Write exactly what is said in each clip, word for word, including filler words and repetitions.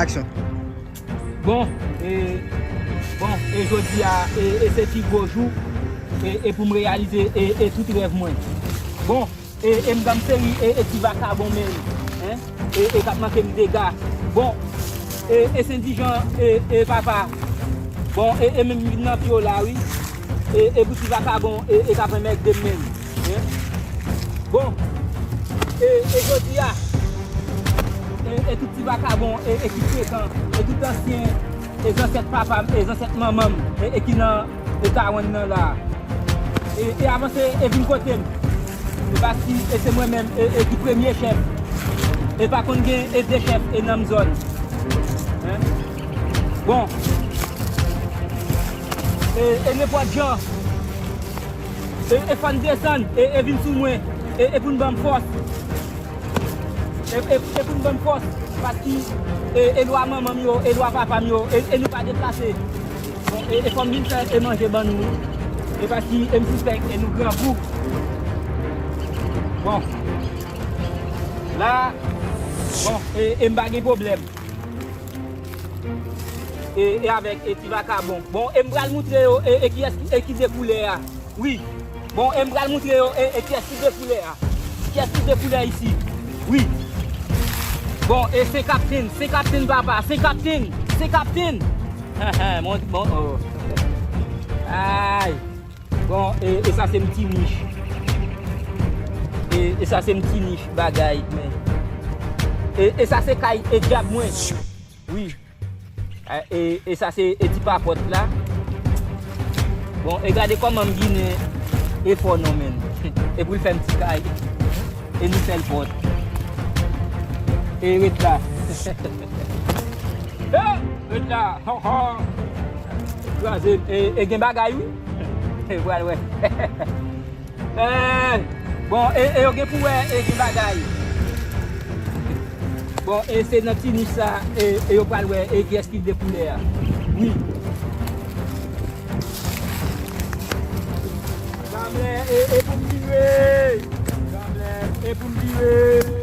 Aksyon. Bon, e, bon, e jodi a, e, e se pi gwo jou, e, e pou m reyalize, e, e tout rèv mwen. Bon, e, e m ban m seri, e, e ti vakabon men, en, e, e k ap manke m dega. Bon, e, e Sendijan, e, e papa. Bon, e, e menm vin nan pye w la, wi. E, e pou ti vakabon, e, e k ap anmègde m menm. Hein? Bon, e, e jodi a, e, e tout ti vakabon, e, e ki frekan, e tout ansyen, e zansèt papa m, e zansèt manman m, e, e ki nan, e Tawann nan la. E, e avanse, e vin kote m. E paske, e se mwen menm, e, e ki premye chèf. E pa konn gen, e de chèf, e nan m zòn. Hein? Bon. E, e nenpòt jan. E, e fò n desann, e, e vin sou mwen, e, e pou n ban m fòs. E, e, e pou n ban m fòs, paske, e, e lwa manman m yo, e lwa papa m yo, e, e nou pa deplase. Bon, e, e fò m vin fè, e manje ban nou, wi. E paske, e m sispèk, e nou grangou. Bon. La, bon, e, e m pa gen pwoblèm. E, e avèk, e ti vakabon. Bon, e m pral moutre yo, e, e kiyès ki, e ki de koulè a. Wi. Bon, e m pral moutre yo, e, e kiyès ki de koulè a. Kiyès ki de koulè isi. Wi. Bon, e se kaptenn, se kaptenn papa, se kaptenn, se kaptenn. Bon, bon, oh. Ay. Bon, e, e sa se m ti nich. E, e sa se m ti nich bagay, men. E, e sa se kay, e dyab mwen. Wi. E, e, e sa se, e ti papòt la. Bon, e gade kòman m ginen e fò non, men. E pou l fè m ti kay. E nou fè l pòt. E ret la. E, ret la. Ho, ho. Kraze. E, e gen bagay, wi. E pral wè. Eh, bon, e, e yo gen pou wè, e gen bagay. Bon, e se nan ti nich sa, e, e yo pral wè, e kiyès ki de koulè a. Wi. Gamlè, e, e pou m vire. Gamlè, e pou m vire.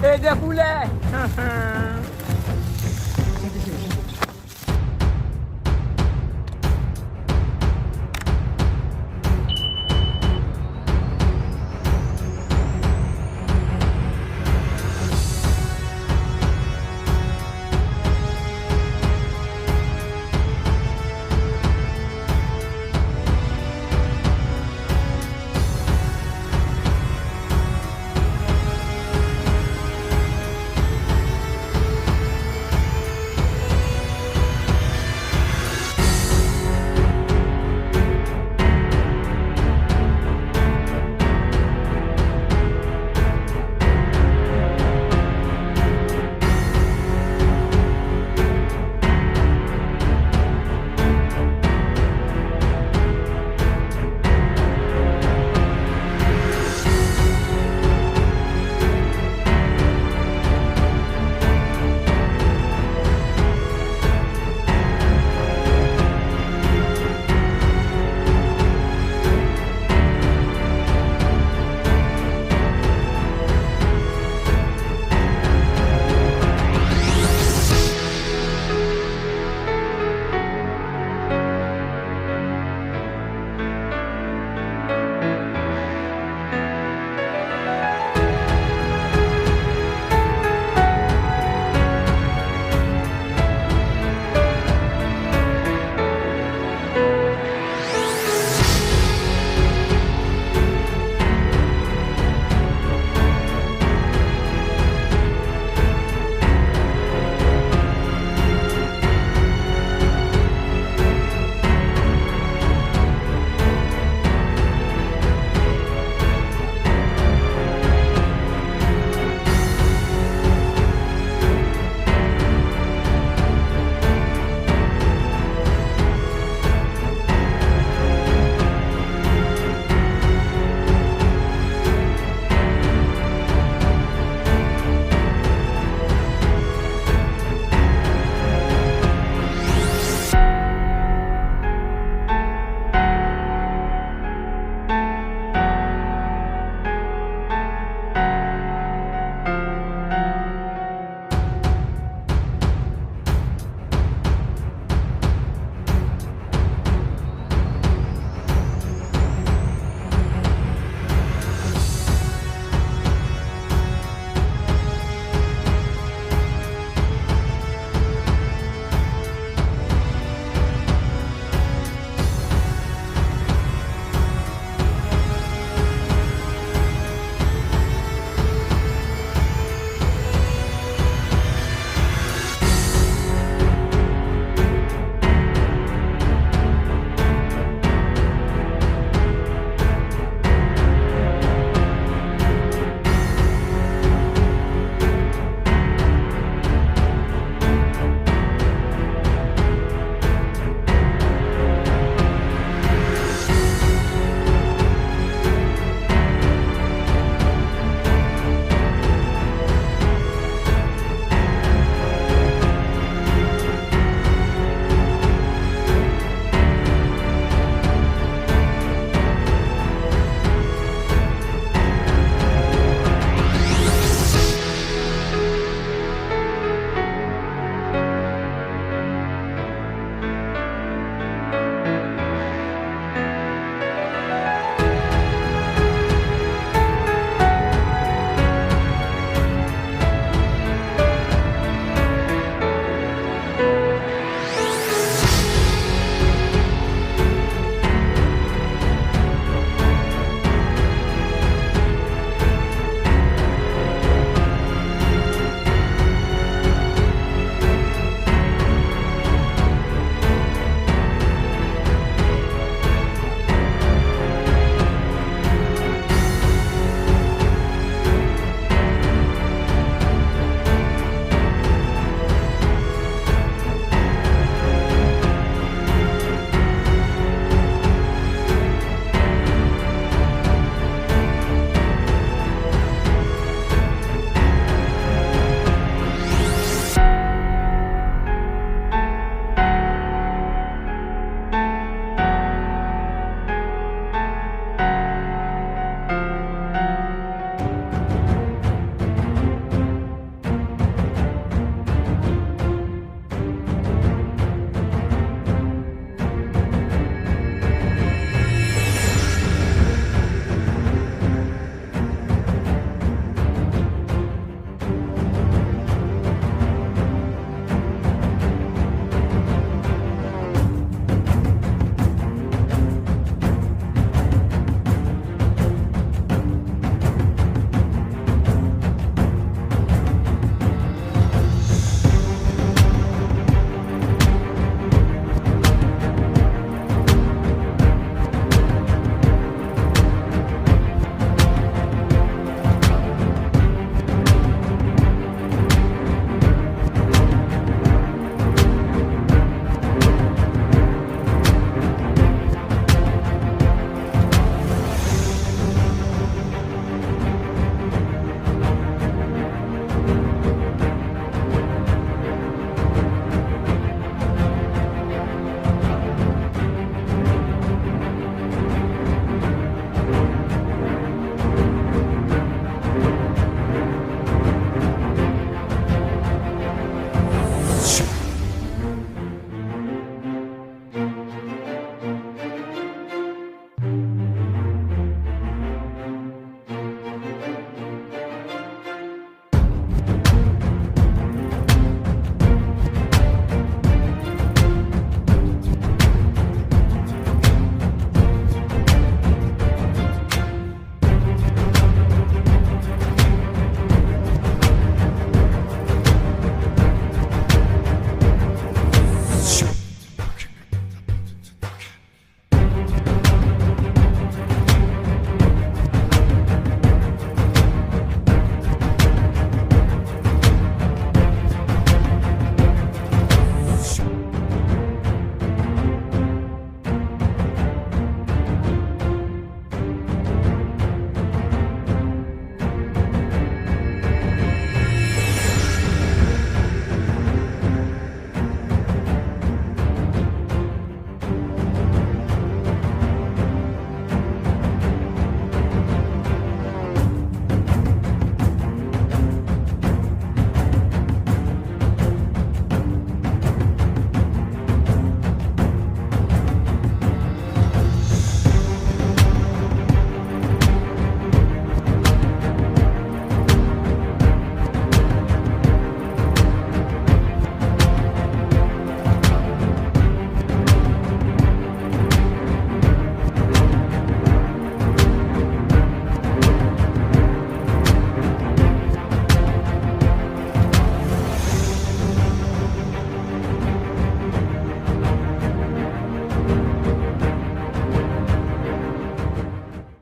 E de koulè.